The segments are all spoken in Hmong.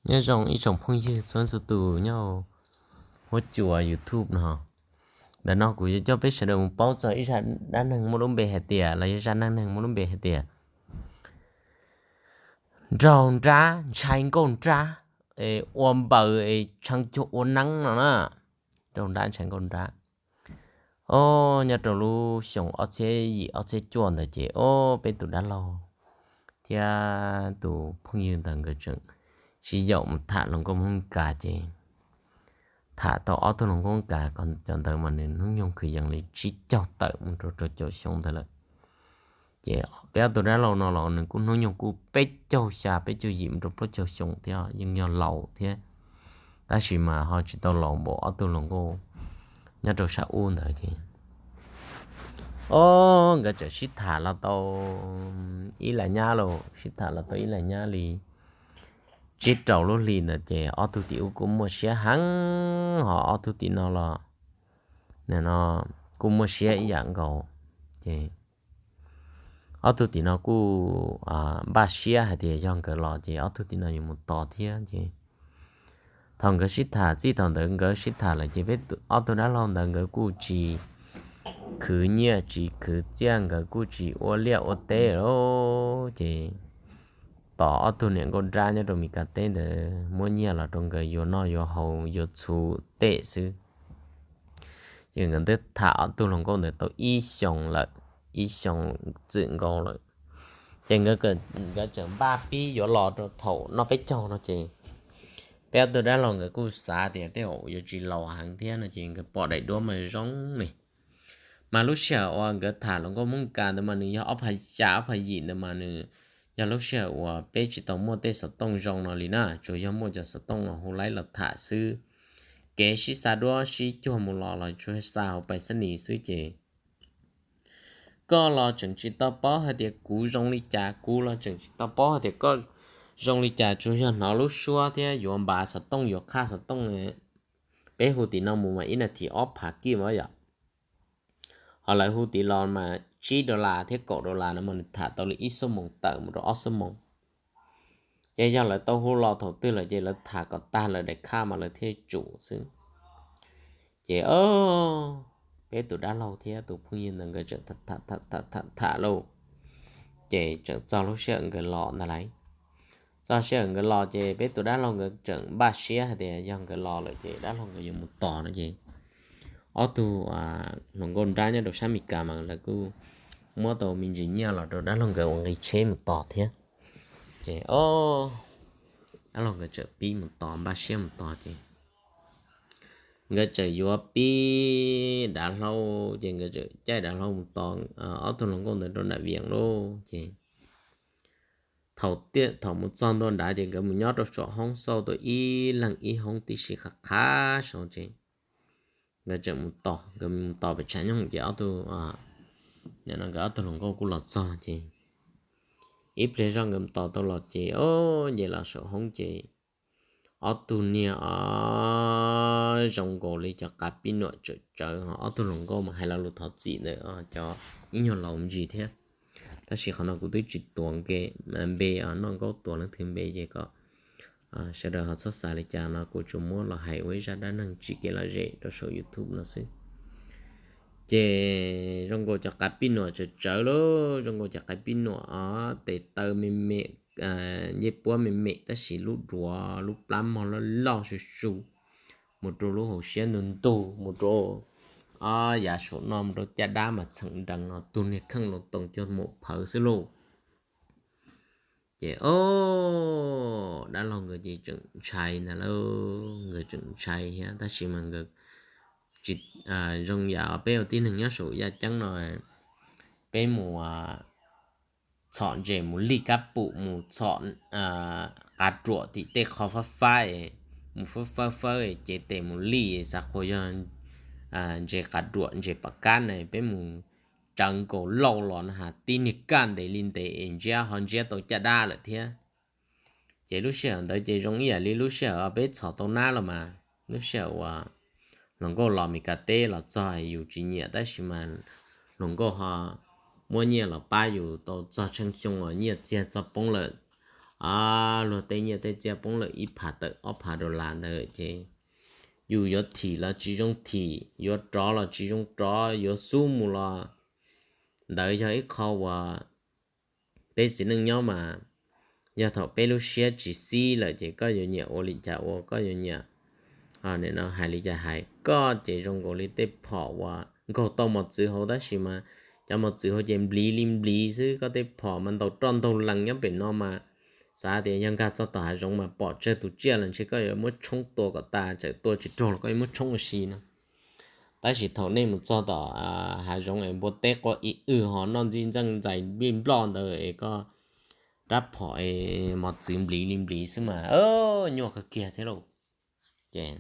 Nyob zoo ib tsoom phooj ywg txhua txhua tus nyob huab cua YouTube no. Ntawm no kuv yuav coj peb sawv daws mus paub txog ib zaj dab neeg muaj lub npe hais tias, los yog zaj neej neeg muaj lub npe hais tias, nraug nrab ntshai nkauj nrab, ua npaws es tshee cuag ua neeb no na. Nraug nrab ntshai nkauj nrab. Os, nyob rau lub xyoo ob txhiab yim ob txhiab cuaj ntawd ces, os, peb tus dab laug thiab tus phooj ywg ntawd nkawd tseem sib yaum mus tham hluas nkauj Hmoob Meskas ces tham tau ob tug hluas nkauj Meskas, cov ntawd mas nws hnub nyoog kwv yees li tsib caug tawm mus rau rau caum xyoo ntawd lawm. Ces peb ob tug dab laug no los nws kuj hnub nyoog kuj peb caug xya peb caug yim mus rau plaub caug xyoo thiab, yeej yog laus thiab, tab sis mas ho tsis tau laus npaum ob tug hluas nkauj nyob rau sab ub ntawd ces, os, nkawd txawm sib tham los tau ib las nyab lauj, sib tham los tau ib las nyab li tsib rau lub hli ntawd ces ob tug tim ub kuj muaj siab heev, ho ob tug tim no los kuj muaj siab ib yam nkaus. Ces ob tug tim no kuj npaj siab hais tias yog nkawd los ces ob tug tim no yuav mus tos thiab ces, thaum nkawd sib tham, txij thaum ntawd nkawd sib tham lawm ces peb ob tug dab laug ntawd nkawd kuj tsis khwv nyiaj tsis khwv txiaj, nkawd kuj tsis ua liaj ua teb lawm ces tos ob tug niam nkauj nrab nyob rau Meskas teb ntawd muab nyiaj los rau nkawd yuav noj yuav haus yuav txhuv tej xwb. Ces nkawd twb tham ob tug hluas nkauj ntawd tau ib xyoos lawm, ib xyoos txwm nkaus lawm. Ces nkawd tseem npaj pib yuav los rau thaum noj peb caug no ces peb ob tug dab laug nkawd kuj xav tias tej zaum yuav tsis laus heev thiab no ces nkawd pom daim duab mas zoo ne. Mas lub sij hawm uas nkawd tham hluas nkauj Hmoob Meskas ntawd mas nws yog ob phav xya ob phav yim ntawd mas nws yog lub sij hawm uas peb tsis tau muaj tej xov tooj zoo no li na, tsuas yog muaj cov xov tooj los hu laib los tham xwb. Kev sib xa duab sib cuag mus los los tsuas xa hauv pais xab nis xwb ces koj los tseem tsis tau paub hais tias kuv zoo li cas, kuv los tseem tsis tau paub hais tias koj zoo li cas, tsuas yog hnov lub suab thiab yuav npav xov tooj yuav qhaj xov tooj. Peb hu tim no mus mas ib nas this ob phav kij mas yom. Ho lawv hu tim los mas tsib dollar thiab kaum dollar no mas nws tham tau li ib xuab moos tawm mus rau ob xuab moos. Ces yog lawv tau hu los thaum twg lawm ces lawv tham kom tag lawv daim khaj mas lawv thiaj tsum xwb. Ces peb tus dab laug thiab tus phooj ywg ntawd nkawd tseem tham lauj, ces tseem txog lub sij hawm nkawd los ntag lauj. Txog sij hawm nkawd los ces peb tus dab laug nkawd tseem npaj siab hais tias yog nkawd los lawm ces dab laug nkawd yuav mus tos no ces ob tug hluas nkauj nrab nyob rau sab Meskas mas lawv kuj muab tau me ntsis nyiaj los rau dab laug nkawd ua nqi tsheb mus tos thiab. Ces dab laug nkawd txawm pib mus tos, npaj siab mus tos ces nkawd txawm yuav pib dav hlau, ces nkawd txawm caij dav hlau mus tos ob tug hluas nkauj ntawd rau nram Vias lauj. Ces thaum mus txog ntua nrad ces nkawd mus nyob rau saum hoob xauj tau ib leeg ib hoob tib si qhab qhab saud ces nkawd txawm mus tos, nkawd mus tos pes tshav nyooj ces ob tug, nkawd ob tug hluas nkauj kuj los txog ces ib pliag zoj nkawd mus tos tau los ces o, nce los saum hoob ces ob tug niag o zoo nkaus li cov qav pij nuam tsawm tsawv, ob tug hluas nkauj mas hais lo lus thov txim ntawm cov ib nyuag laus ntsis thiab. Tab sis qhov no kuv twb tsis tuav npe, noj nkaub tuav leej twg npe ces kom sawv daws ho txhob xav li cas no, kuv tsuas muab los hais ua ib zaj dab neeg tsis kev lom zem rau saum YouTube no xwb. Ces zoo nkaus cov qav pij nuam tsawv tsawv lauj, zoo nkaus cov qav pij nuam o, tes taw me me, ncej puab me me tab sis lub duav lub plab mog loj loj su su, mus rau lub hauv siab ntug ntug, mus rau o, yav saum no mus rau caj dab mas txheem nrees os, tug niag kheej loo toos cuag maum phawv xwb lauj. Ces o, dab laug nkawd ces tseem ntshai ntag lauj, nkawd tseem ntshai thiab tab sis mas nkawd tsis zoo yam peb ua tib neeg nyob saum yaj ceeb no, peb mus txhom ntses mus lij kab pum mus txhom qav ruam tim tej qho fab fab, mus fawb fawb fawb cev tes mus lij xav qhuas yog ntses qav ruam ntses pam kab na, peb mus tsawv nkaus lauj los na has tib niag kaj ntev li ntev es ntsiab ho ntsiab tau caj dab lawm thiab. Ces lub sij hawm ntawd ces zoo ib yam li lub sij hawm peb txhom tau nab los mas, lub sij hawm uas hluas nkauj los Mes Kas teb los txog yus tsis nyiam tab sis mas hluas nkauj ho muab nyiaj los pab yus tau txog tsheej xyoo uas nyiaj txiag txog poob lawm, luag tej nyiaj tej txiaj poob lawm ib phav tawm ob phav dollar ntawd ces yus yuav thim los tsis zoo thim, yuav rov los tsis zoo rov, yuav xub mus los. Ntawd yog ib qho uas peb txiv neej nyob mas yog thaum peb lub siab tsis xib lawm ces koj yuav nyiam ua li cas ua, koj yuav nyiam hais li cas hais. Koj ces zoo nkaus li tej phom uas nkaug tau mos txwv hauv tab sis mas cov mos txwv hauv ces npliv li npliv xwb, koj tej phom mas ntaus roj ntaug lees nyob pem no mas xav tias yog nkag txog tom hav zoov mas pom tsawg tus tsiaj los ntshe koj yuav muab tshoob tua kom tas, txawm tua tsis raug los koj yuav muab tshoob ua si no. Tab sis thaum nej mus txog tom hav zoov es npua teb qua ib w ho noj ntxij ntxeej ntxais nplij nploj ntawd es koj rab phom es mos txwv npliv li npliv xwb mas nyuaj kawg kiag thiab lauj. Ces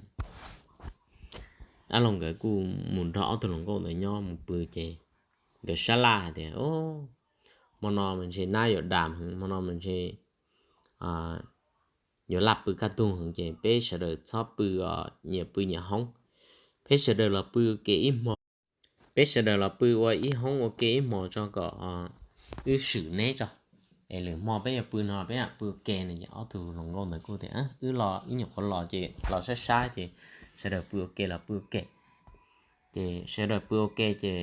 dab laug nkawd kuj mus nrog ob tug hluas nkauj ntawd nyob mus pw ces nkawd sab laj hais tias, hmo no mas ntshe nab yuav dam heev, hmo no mas ntshe yuav laj pw kaj ntug heev ces peb sawv daws txhob pw, nyias pw nyias hoob, peb sawv daws los pw ua ke ib hmo, peb sawv daws los pw ua ib hoob ua ke ib hmo tso kom wb swm neb tso, es lwm hmo peb yuav pw no peb mam pw ua ke no. Ces ob tug hluas nkauj ntawd kuj tias wb los, wb nyuam qhuav los ces los sab sab ces sawv daws pw ua ke los pw ua ke. Ces sawv daws pw ua ke ces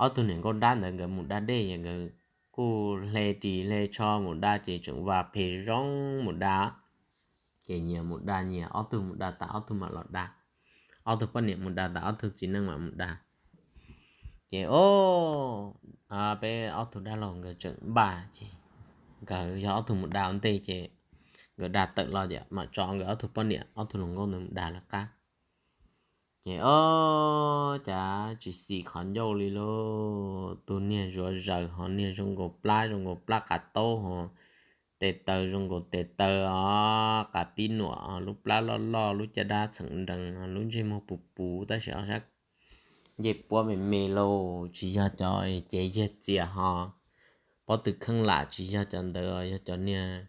ob tug niam nkauj dab ntawd nkawd mus da dej es nkawd kuj hle ris hle tsho mus da ces tseem vas phem zoo mus da. Ces nyias mus da nyias, ob tug mus da tas ob tug mam los da, ob tug poj niam mus da tas ob tug txiv neej mam mus da. Ces o, peb ob tug dab laug nkawd tseem npaj ces nkawd yog ob tug mus da ua ntej ces nkawd da tawm los mam tso nkawd ob tug poj niam ob tug hluas nkauj ntawd mus da lawv qab. Ces o, cas tsis xis qhov ncauj li lauj, tus niag zuav zaws ho niag zoo nkaus plab, zoo nkaus plab qav taub ho, tes taw zoo nkaus tes taw os, qav pib nuam, lub plab loj loj, lub caj dab txheem nrees, lub ntsej muag puv puv tab sis ob sab ncej puab me me lauj, tsis yog cov cev yiag txias ho, pob tw kheej lam tsis yog cov ntawd, yog cov niag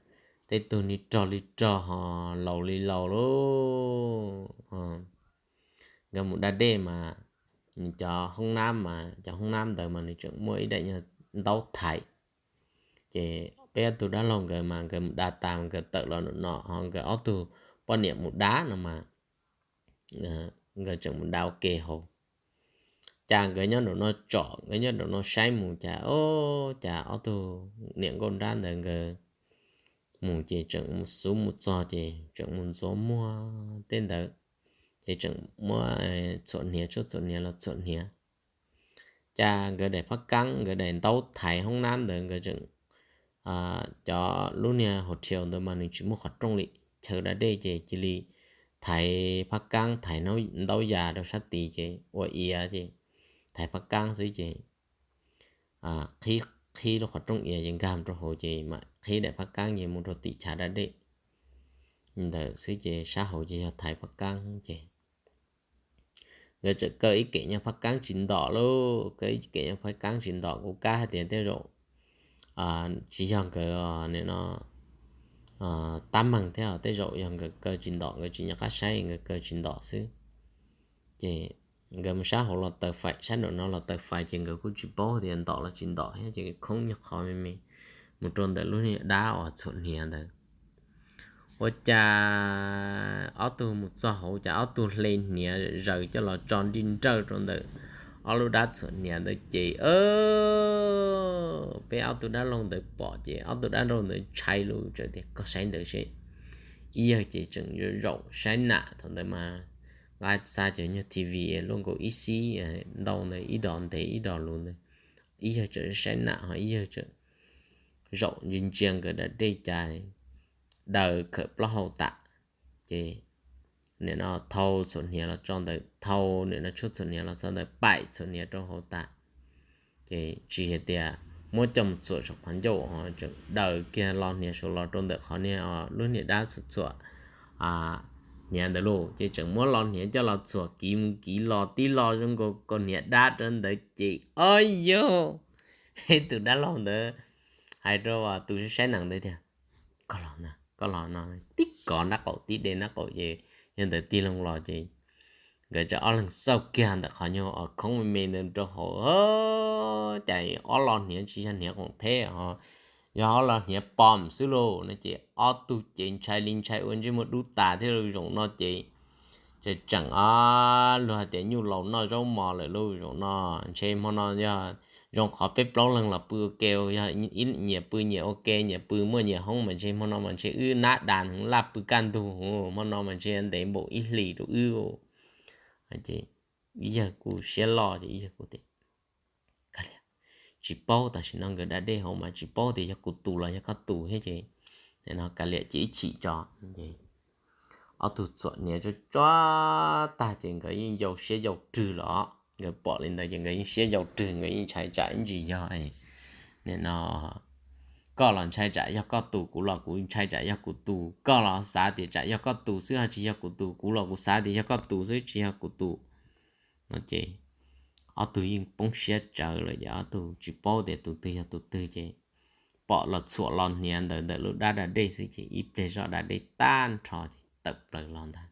tej tug ni rog li rog ho, laus li laus lauj. Nkawd mus da dej mas nws cov hoob nab mas, cov hoob nab ntawd mas nws tseem muaj ib daim nyuag ntaub thaiv. Ces peb ob tug dab laug nkawd mas nkawd mus da tas nkawd tawm los no ho nkawd ob tug poj niam mus da no mas nkawd tseem mus da ua ke hauv. Cas nkawd nyob nraum no tsom, nkawd nyob nraum no saib mus cas o, cas ob tug niam nkauj dab ntawd nkawd mus ces tseem mus xub mus txog ces tseem mus ntxuav muag tej ntawd, ces tseem muab txhuam hniav, tshuab txhuam hniav los txhuam hniav. Cas nkawd daim phab kab, nkawd daim ntaub thaiv hoob nab ntawd nkawd tseem, cov lub niag hauv thiaus ntawd mas nws tsis muaj qhov rooj li, chaw da dej ces cia li thaiv phab kab thaiv ntaub yas rau sab tid ces ua iav ces thaiv phab kab xwb ces qhib, qhib lub qhov rooj iav ces nkag rau hauv ces mam qhib daim phab kab ces mus rau tim chav da dej ntawd xwb ces sab hauv ces yog thaiv phab kab ces nkawd txawm kaw ib kem nyuag phab kab tsis ntom lauj, kaw ib kem nyuag phab kab tsis ntom kuv kab hais tias tej zaum tsis yog nkawd no tab meeg thiab, tej zaum yog nkawd kaw tsis ntom, nkawd tsis nco qab saib nkawd kaw tsis ntom xwb. Ces nkawd mus sab hauv los taws fais, sab nraum no los taws fais ces nkawd kuj tsis paub tias ntom los tsis ntom thiab ces khoob nyuag qhov me me mus rau ntawm lub niag dab uas txhuam hniav ntawd. Ua cas ob tug mus txog hauv cas ob tug hle hniav zaws coj los tso nrij nrawj rau ntawm ob lub dab txhuam hniav ntawd ces peb ob tug dab laug ntawd pom ces ob tug dab laug ntawd ntshai lus txawm tias koj saib ntawd seb. Ib yawg ces tseem zaum saib nam, thaum ntawd mas nqa xa cov nyuag T V luaj nkaus ib xib ntau ntawd, ib dos ntev ib dos luv ntawd. Ib yawg tseem saib nam ho ib yawg tseem zaum ntsia ntsia nkawd da dej cas daws khawm plaub hau tas ces nim no thau txhuam hniav los tso ntawd, thau nim no tshuab txhuam hniav los txog ntawd paim txhuam hniav rau hauv tas. Ces tsis hais tias muab coj mus txhuam saum qhov ncauj ho tseem daws kiag lo hniav saud los rau ntawm qhov niag lub niag dab txhuam txhuam hniav ntawd lauj. Ces tseem muab lo hniav coj los txhuam kiv mus kiv los tib lo zoo nkaus kaus hniav dab rau ntawd ces o yog tus dab laug ntawd hais rau tus saib nam ntawd tias koj los no, koj los no, tib kov nraub qaum tib de nraub qaum ces yog ntawd tig loo los ces nkawd tseem ob leeg xauj kiag ntawm qhov nyuag khoob me me ntawd rau hauv cas ob lo hniav tsis yog hniav qoom theb ho yog ob los hniav pom xwb lauj no ces ob tug ces ntshai li ntshai ua ntsej muag dub tas thiab lauj. Zaum no ces tseem tseem ob luag hais tias nyuj laus noj zaub mos lawm lauj. Zaum no ntshe hmo no yog zoo qhov peb plaub leeg los pw ua ke, yog nyias pw nyias ua ke, nyias pw muaj nyias hoob mas ntshe hmo no mas ntshe wb nab das heev laj pw kaj ntug, hmo no mas ntshe ntev npaum ib hlis rau wb. Ces ib yawg kuj siab loj ces ib yawg kuj tias, Tsis paub, tam sim no nkawd da dej hauv mas tsis paub tias yog kuv tus los yog koj tus thiab ces, no kav liam cia ib chim tso. Ob tug txhuam hniav tsuag tsuag tag ces nkawd yeej yau siab yau rwg los. Nkawd pom li ntawd ces nkawd yeej siab yau rwg, nkawd yeej ntshai tsam ib ntsis yog, no, koj los ntshai tsam yog koj tus, kuv los kuv ntshai tsam yog kuv tus, koj los xav tias tsam yog koj tus xwb ho tsis yog kuv tus, kuv los kuv xav tias yog koj tus xwb tsis yog kuv tus. No ces ob tug yeej poob siab tsawv lawm ces ob tug tsis paub tias tus twg yog tus twg ces pom los txhuam los hniav ntawd ntawm lub dab da dej xwb ces ib pliag zoj da dej tag nrho ces tawm plaws los ntag.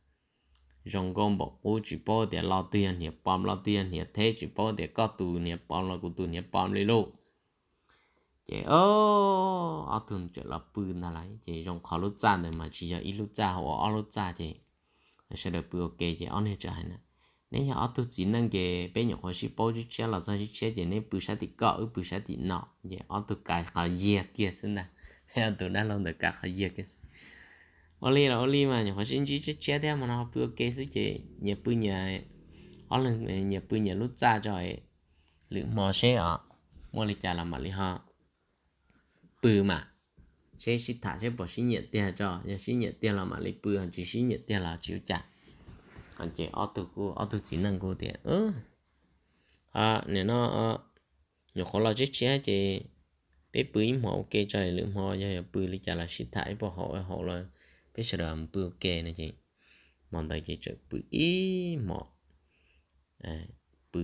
Zoo nkauj npaum qub, tsis paub tias lo twg yog hniav pom, lo twg yog hniav theb, tsis paub tias koj tus hniav pom los kuv tus hniav pom li lauj. Ces ob tug txawm los pw ntag lauj. Ces zoo qhov lub txaj ntawd mas tsis yog ib lub txaj, hauv ua ob lub txaj ces sawv daws pw ua ke ces ob niag txawm hais na, Neb yog ob tug txiv neej ces peb nyuam qhuav sib paub tshiab tshiab los txog tshiab tshiab ces neb pw sab tim koj, wb pw sab tim no. Ces ob tug kav qhov yiag kiag xwb ntag. Ob tug dab laug ntawd kav qhov yiag kiag xwb. Ua li los ua li mas nyuam qhuav sib ntsib tshiab tshiab thiab, hmo no pw ua ke xwb ces nyias pw nyias, ob leeg nyias pw nyias lub txaj tso, lwm hmo seb os, muaj li cas los mam li ho pw mas, seb sib tham seb puas sib nyiam tiag tso, yog sib nyiam tiag los mam li pw, ho tsis sib nyiam tiag los tsis ua cas. Ces ob tug kuj, ob tug txiv neej kuj tias, Nim no nyuam qhuav los tshiab tshiab ces peb pw ib hmos ua ke tso, lwm hmo yog yuav pw li cas los sib tham ib puas hauv hauv los peb sawv daws mus pw ua ke no ces hmo ntawd ces txawm pw ib hmos, pw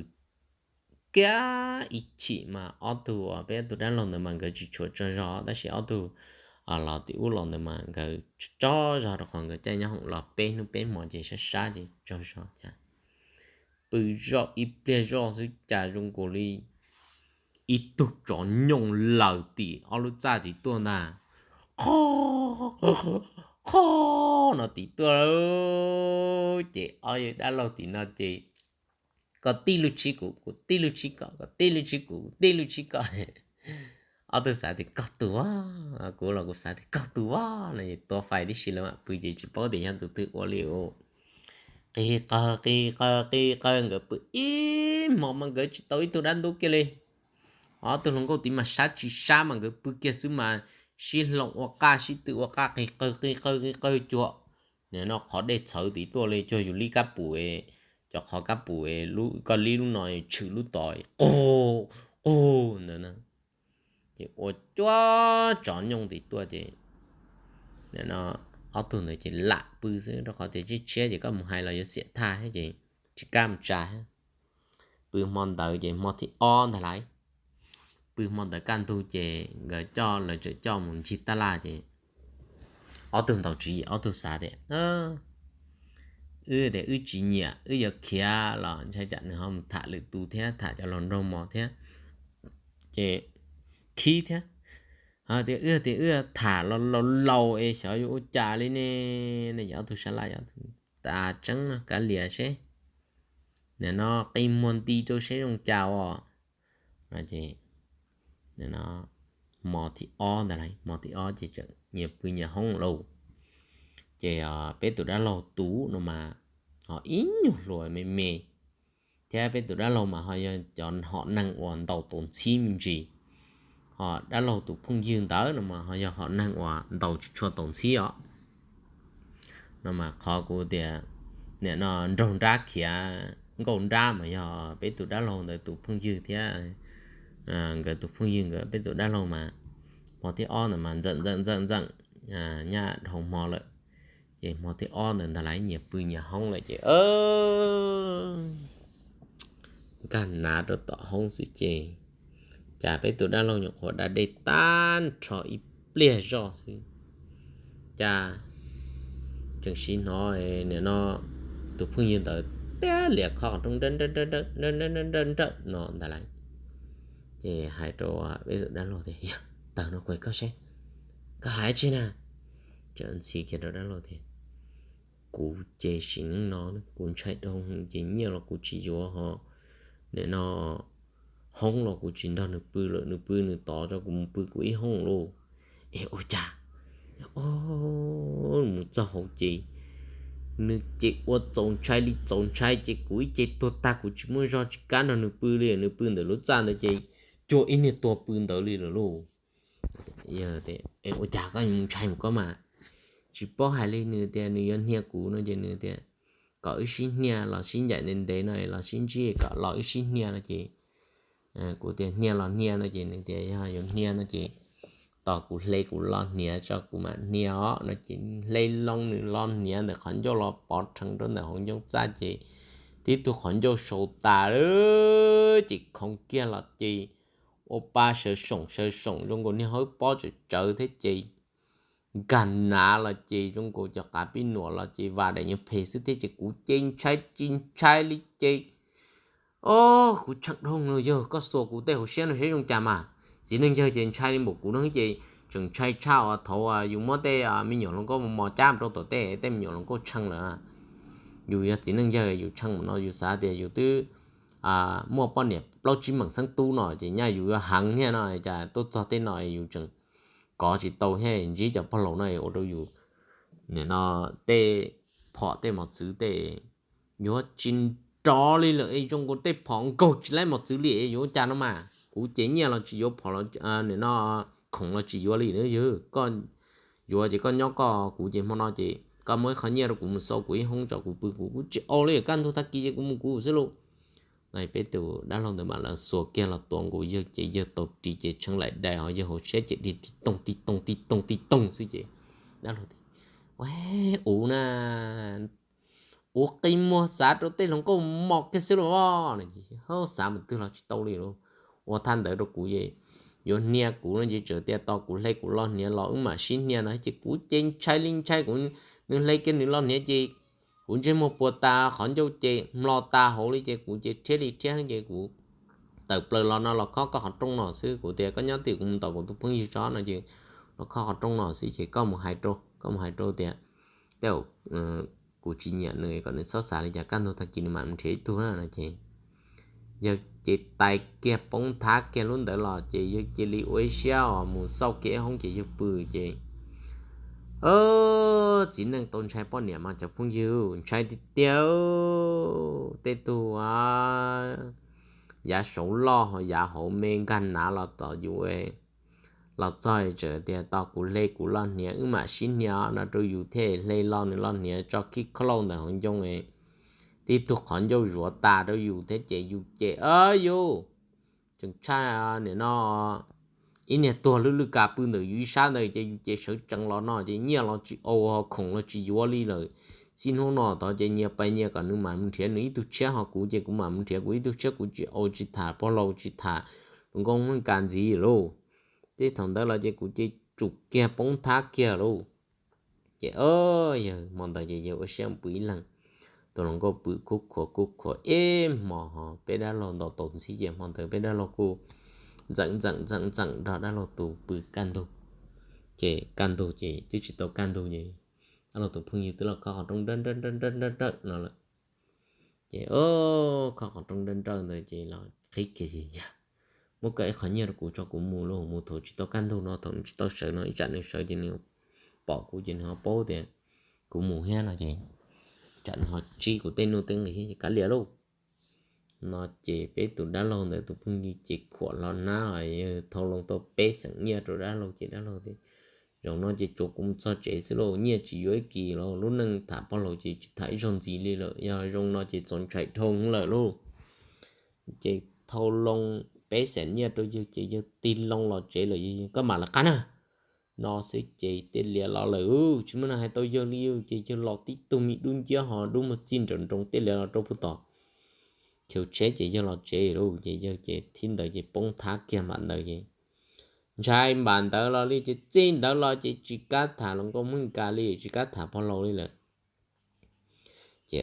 kiag ib chim mas ob tug, peb ob tug dab laug ntawd mas nkawd tsis tshua tsaug zog tab sis ob tug los tim ub los ntawd mas nkawd tsaug zog rau qhov nkawd caij nyob hoom los peb hnub peb hmo ces sab sab ces tsaug zog cas pw zoj ib pliag zoj xwb cas zoo nkaus li ib tug tsov nyooj laws tim ob lub txaj tim tuaj ntag. Qhov, qhov no tim tuaj, ces ob yawg dab laug tim no ces koj tib lub tshib kuv, kuv tib lub tshib koj, koj tib lub tshib kuv, kuv tib lub tshib koj. Ob tug xav tias koj tus, kuv los kuv xav tias koj tus no es tua fais tib si lawm mam pw ces tsis paub tias yog tus twg ua li. Qis qawg qis qawg qis qawg nkawd pw ib hmos mas nkawd tsis tau ib tug dab ntub kiag li. Ob tug hluas nkauj tid mas sab tsis sab mas nkawd pw kiag xwb mas sib hloov ua qaj sib tw ua qaj qis qawg qis qawg qis qawg cuag, nim no qhov dej txhawv tid tuaj li cuag yus lib kab pum, cov qhov kab pum, koj lib lub no tshwm lub tod, qug qug ntawd na. Ces ua cuag tsov nyooj tim tuaj ces ob tug ntawd ces lam pw xwb rau qhov tias tshiab tshiab ces koj mus hais los yuav xiam thaj thiab ces tsis kam mus tsa thiab. Pw hmo ntawd ces hmo thib ob ntag lauj. Pw hmo ntawd kaj ntug ces nkawd coj, lawv txawm coj mus ncig tab laj ces ob tug ntaus tswv yim, ob tug xav tias, wb tias wb tsis nyiam, wb yuav khiav los ntshai tsam nws ho mus tham lwm tus thiab tham cov laus nraug mos thiab ces khib thiab. Ho tias wb tias wb tham los laus laus es xyov yuav ua cas li ne. No ces ob tug sab laj, tas tseeb no kav liam seb, nim no qi muag nti rau seb zoo cas os. No ces hmo thib ob ntag lauj, hmo thib ob ces tseem nyias pw nyias hoob lauj. Ces peb tus dab laug tus no mas ho ib nyuag hluas me me thiab peb tus dab laug mas ho yog cov hom neeg uas ntaus tau ntxhib me ntsis. Ho dab laug tus phooj ywg ntawd no mas ho yog hom neeg uas ntaus tsis tshua tau ntxhib os. No mas qhov kuv tias nim no nraug nrab khiav nkauj nrab mas yog peb tus dab laug ntawd tus phooj ywg thiab nkawd tus phooj ywg nkawd peb tus dab laug mas hmo thib ob ntawd mas ntxeem ntxeem ntxeem ntxeem nyaj dhau hmo lawm. Ces hmo thib ob ntawd ntag lauj, nyias pw nyias hoob lawm ces nkag nav rau tom hoob xwb ces cas peb tus dab laug nyuam qhuav da dej tag nrho ib pliag zoj xwb, cas tseem sim hnov nim no tus phooj ywg ntawd tiab lias qhov qhov rooj nrawm nrawm nrawm nrawm no ntag lauj. Ces hais rau peb tus dab laug tias, Yog tawm no kuv hais koj saib, koj hais tsi na? Txawm ntxhi kiag rau dab laug tias, kuv ces sim neej no kuv ntshai dhau ces nyiaj los kuv tsis yuav ho, nim no hoob los kuv tsis nrog nws pw lawm, nws pw nws tod, rau kuv mus pw kuv ib hoob lauj. Es ua cas mus txog hauv ces nws ces ua txaus ntshai li txaus ntshai ces kuv ib ce tuag tag, kuv tsis muaj zog tsis kam nrog nws pw li, nws pw ntawm lub txaj ntawd ces cuag ib niag tuag pw ntawd li lawm lauj. Ua cas koj mus ntshai mus koj mas? Tsis paub hais li, nws tias nws yuav hnia kuv no ces nws tias kom wb sib hnia los sib ncaim ntev ntev no los sib ntsib kom los wb sib hnia no ces kuv tias hnia los hnia no ces nws tias yog yuav hnia no ces tos kuv hle kuv lo hniav tso kuv mam hnia os no ces hle loo nws lo hniav ntawm qhov ncauj los pov rhees rau ntawm hauv ncoo txaj ces tib tug qhov ncauj sau tas lawm ces khoov kiag los ces ua pa sawv soom sawv soom zoo nkaus niag hawb pob tsawv tsawv thiab ces nkag nav los ces zoo nkaus cov qav pij nuam los ces vas daim nyuag phem xwb thiab ces kuv ces ntshai tsis ntshai li ces o, kuv tshee dhau no yog koj xuas kuv tej hauv siab no saib zoo cas mas. Txiv neej yawg ces ntshai li npaum kuv no ces tseem ntshai tshaj uas thaum yus muab tej me nyuam hluas nkauj mos mos cab rau tom tej, tej me nyuam hluas nkauj tshee lawm. Yus yog txiv neej yawg yus tshee no yus xav tias yus twb muaj poj niam plaub tsib meem xeeb tub no ces nyaj yus yuav heev thiab no, cas tuaj txog tej no yus tseem kov tsis tau thiab ntsib cov pog laus no ua rau yus nim no tej phom tej mos txwv tej yuav tsis nrov li lawm, zoo nkaus tej phom nkaug tsis laib mos txwv li yuav cas no mas. Kuv ces nyiaj los tsis yuav, phom nim no khoom los tsis yuav li na yog koj yuav ces koj nyob koj, kuv ces hmo no ces koj muab ib qho nyiaj rau kuv mus xau kuv ib hoob tso kuv pw kuv, kuv tsis au li, kaj ntug tag kis ces kuv mus kuv xwb lauj. Peb tus dab laug ntawd mam li xuas kiag los tuav nkaus yawg ces yawg tau ris ces tshee laim dais ho yawg hauv siab ces dig tib toog tib toog tib toog tib toog xwb ces dab laug tias, ua, ua na, ua qi muag xav rau tej hluas nkauj mos kiag xwb lauj os. Xav mus twg los tsis tau li lauj. Ua thaj ntawd rau kuv es yuav hnia kuv no ces txawm tias tos kuv hle kuv lo hniav los wb mam sib hnia no ces kuv ces ntshai li ntshai kuv, nws hle kiag nws lo hniav ces kuv ntsej muag puas tas qhov ncauj ces mlo tas hauv li ces kuv ces rhiab li rhiab ces kuv tawm plaws los no los khob koj qhov rooj no xwb. Kuv tias koj nyob twj ywm kuv mus tom kuv tus phooj ywg tso no ces los khob qhov rooj no xwb ces koj mus hais rau, koj mus hais rau tias tej zaum kuv tsis nyiam nws kom nws txhob xav li cas, kaj ntug tag kis nws mam mus nrhiav ib tug na no ces yawg ces tais kiag poob nthab kiag lub ntawd los ces yawg cia li ua ib siab os mus xauj kiag ib hoob ces yawg pw ces txiv neej tau ntshai poj niam mas cov phooj ywg, ntshai tiag tiag. Tej tug yav saud loj ho yav hauv me nkag nav los tom yus los txog txawm tias tos kuv hle kuv lo hniav wb mam sib hnia no rau yus thiaj hle lo nws lo hniav tso khib kho lauj ntawm hauv ncoo tib tug qhov ncauj zuav tas rau yus thiab ces yus ces yus tseem tshaj nim no ib niag tuag lwj lwj kas pw ntawm yus ib sab ntawd ces yus ces sawv tsees los no ces nyiaj los tsis au ho khoom los tsis yuav li lawm. Xib hnub no tod ces nyias pais nyias kom nws mam mus nrhiav nws ib tug tshiab ho kuv ces kuv mam mus nrhiav kuv ib tug tshiab, kuv tsis au tsis tham pog laus tsis tham hluas nkauj Hmoob Meskas ntxiv lauj. Tej thaum ntawd los ces kuv ces tsum kiag poob nthab kiag lauj. Ces yawg hmo ntawd ces yawg ua siab pw ib leeg, tus hluas nkauj pw kuj khuav kuj khuav ib hmo ho peb dab laug ntaus tau ntxhib ces hmo ntawd peb dab laug kuj ntxeem ntxeem ntxeem ntxeem nrog dab laug tus pw kaj ntug. Ces kaj ntug ces twb tsis tau kaj ntug ces dab laug tus phooj ywg twb los khob qhov rooj nrawj nrawj nrawj nrawj nrawj no lawm. Ces khob qhov rooj nrawj nrawj ntawd ces los qhib kiag ces yawg, muab koj ib qho nyiaj rau kuv tso kuv mus lauj, mus thaum tsis tau kaj ntug no, thaum nws tsis tau sawv no, ib tsam nws sawv ces nws pom kuv ces nws ho paub tias kuv mus thiab no ces tsam nws ho tsib kuv tej nuj tej nqis thiab ces kav liam lauj. No ces peb tus dab laug ntawd tus phooj ywg ces khuam hlo hnab, yawg thau loo tau peb xeem nyiaj rau dab laug ces dab laug tias, zaum no ces tsuav kuv mus txog tsev xwb lauj, nyiaj tsis yuav ib kis los lub neej tham pog laus ces tsis tham ib zaug ntxiv li lawm, yog zoo no ces txaus ntshai dhau lawm lauj. Ces thau loo peb xeem nyiaj rau yawg ces yawg tig loo los tsev lawm, koj mam lawv qab na no xwb ces tej lias los lawm, tsis muaj neeg hais tau yawg li. Ces yawg los tib tug me dub nciab ho dub muag txij nrawm nroos tej lias los rau puag tom khiv tsheb ces yawg los tsev lauj. Ces yawg ces thib ntawd ces poob nthab kiag npaum ntawd ces ntshai npaum ntawd los li ces txij ntawd los ces tsis kam tham hluas nkauj Hmoob Meskas li, tsis kam tham pog laus li lawm. Ces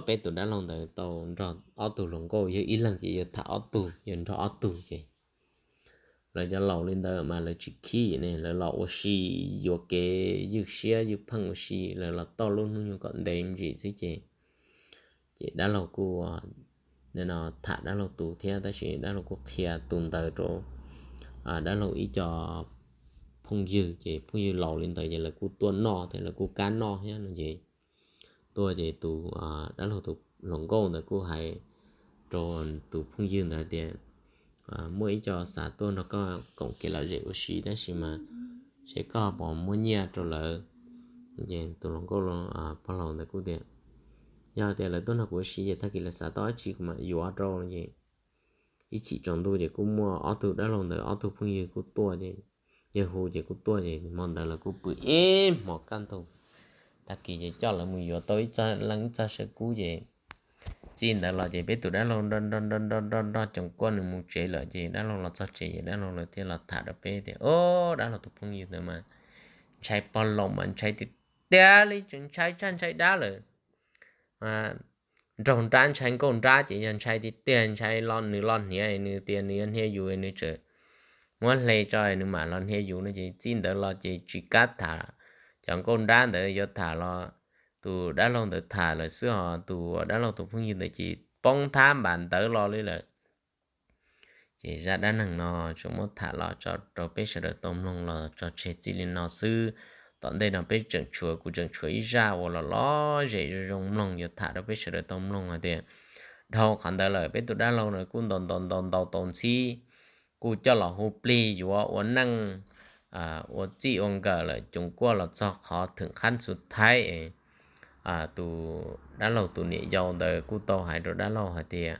peb tus dab laug ntawd tau nrog ob tug hluas nkauj, yawg ib leeg ces yawg tham ob tug, yawg nrog ob tug ces lawv cov laus li ntawd mas lawv tsis khib ne, lawv los ua si, yuam kev ywj siab ywj pheej ua si, lawv los tau lub hnub nyoog kom ntev me ntsis xwb ces, ces dab laug kuj, nim no tham dab laug tus thiab, tab sis dab laug kuj qhia tus ntawd rau dab laug ib co phooj ywg, ces phooj ywg laus li ntawd ces lawv kuj tuaj noj thiab, lawv kuj kam noj thiab no ces, tuaj ces tus, dab laug tus hluas nkauj ntawd kuj hais rau tus phooj ywg ntawd tias, muaj ib co xav tuaj nrog koj koom kev lom zem ua si, tab sis mas seb koj puas muaj nyiaj rau lawv. Ces tus hluas nkauj, pog laus ntawd kuj tias, yog tias lawv tuaj nrog kuv ua si ces tag kis lawv xav tau dab tsi kuv mam yuav rau. Ces ib chim tsaus ntuj ces kuj muaj ob tug dab laug ntawd ob tug phooj ywg kuj tuaj ces, yawg hu ces kuj tuaj ces hmo ntawd lawv kuj pw ib hmo kaj ntug. Tag kis ces coj lawv mus yuav tau ib txoj leej ib txoj saw kub ces, txij ntawd los ces peb tus dab laug nrog nrog nrog nrog Coom Kuaj nws mus tsev lawm ces dab laug los txog tsev ces dab laug lawv thiaj los tham rau peb tias, o, dab laug tus phooj ywg ntawd mas ntshai pog laus mas ntshai tiag tiag li, tseem ntshai tshaj ntshai dab lawm. Nraug nrab ntshai nkauj nrab ces yog ntshai tiag tiag, ntshai los nws los hniav nws tias nws yuav hnia yus nws tseem muab hle tso nws mam los hnia yus no ces txij ntawd los ces tsis kam tham. Cov nkauj nrab ntawd yuav tham los tus dab laug ntawd tham lawm xwb, ho tus dab laug tus phooj ywg ntawd ces poob thab npas ntawd los li lawm. Ces zaj dab neeg no tsuas muab tham los tso rau peb sawv daws tau mloog los tso tseg txij li no xwb. Tom ntej no peb tseem tshuav, kuv tseem tshuav ib zaj uas los lom zem zoo zoo mloog yuav tham rau peb sawv daws tau mloog hais tias, dhau qhov ntawd lawm peb tus dab laug no kuj ntaus ntaus ntaus ntaus tau ntxhib, kuj coj los hu plig yuav ua neej ua txij ua nkawm lawm, Coom Kuaj los txog qhov thwm qhab xu thaib. Tus dab laug tus niam yau ntawd kuj tau hais rau dab laug hais tias,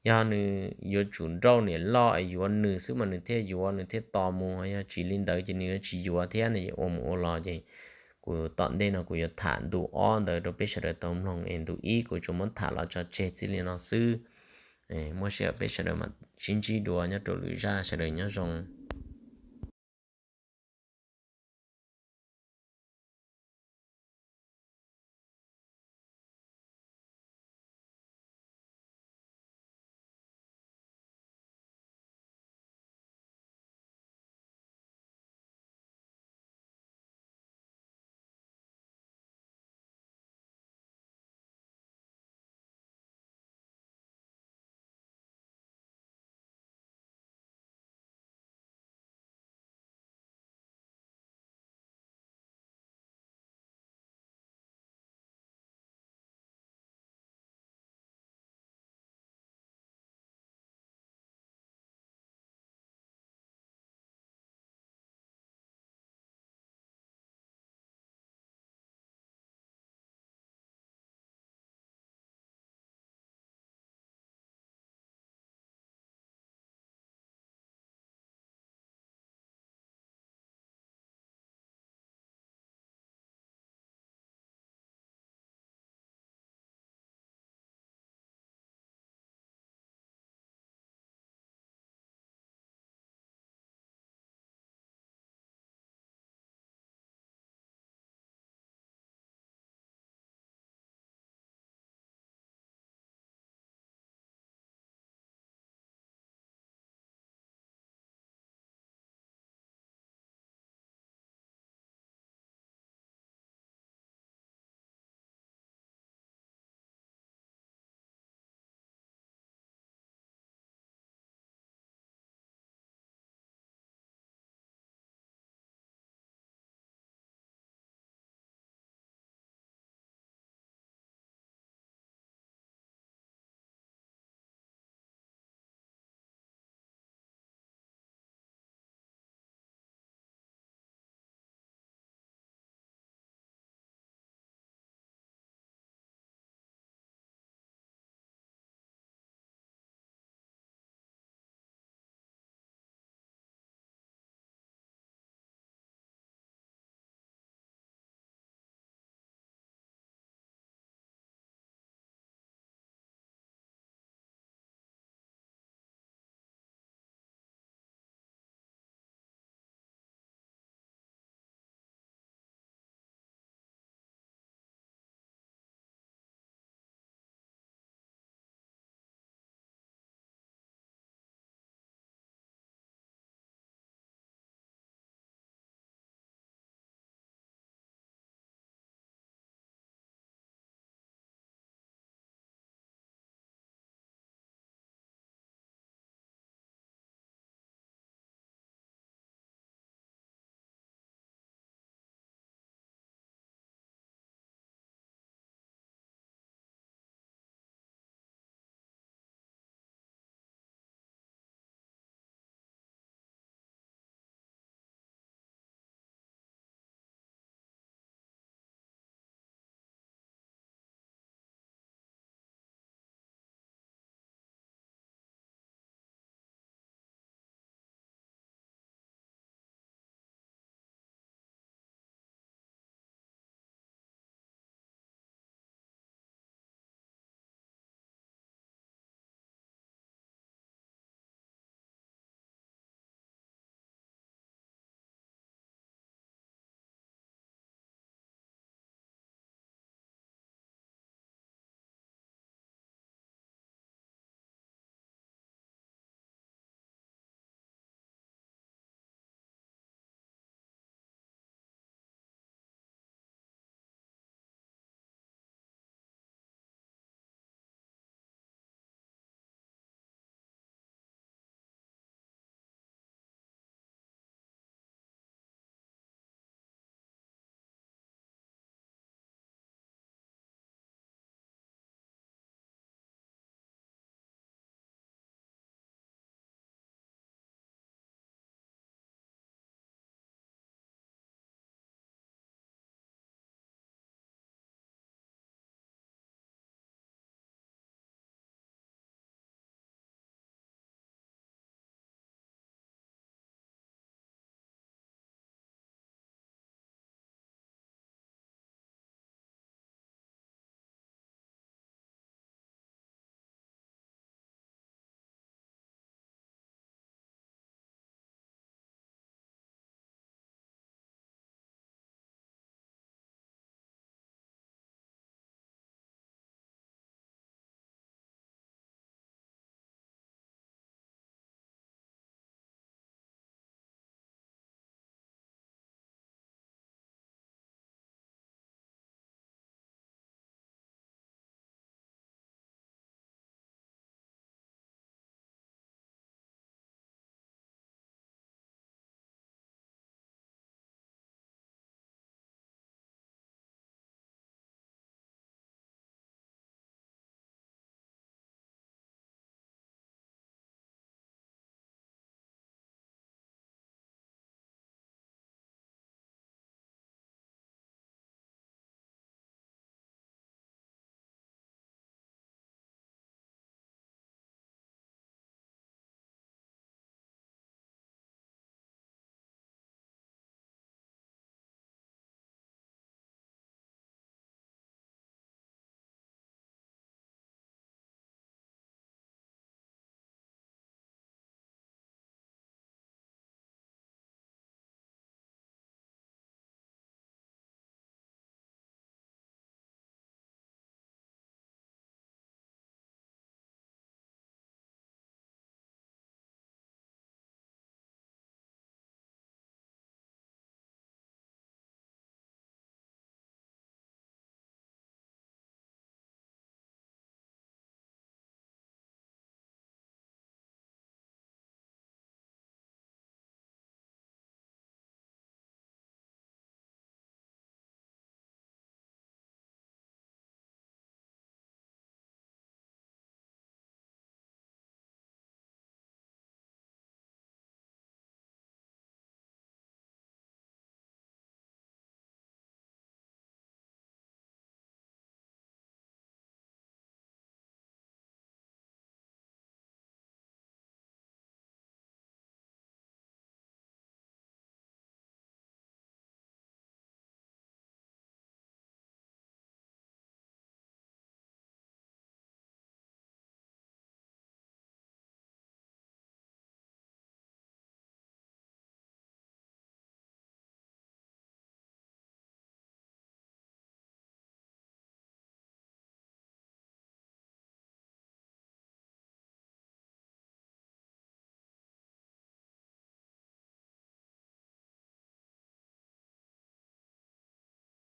yog nws yuav tsum nrauj niam loj es yuav nws xwb mas nws thiaj yuav, nws thiaj tos mus, yog tsis li ntawd ces nws yuav tsis yuav thiab no. Ua mus ua los ces kuv tom ntej no kuv yuav tham ntu ob ntawd rau peb sawv daws tau mloog es ntu ib kuv tsuas muab tham los tso tseg txij li no xwb. Muaj sij hawm peb sawv daws mam sib ntsib dua nyob rau lwm zaj, sawv daws nyob zoo.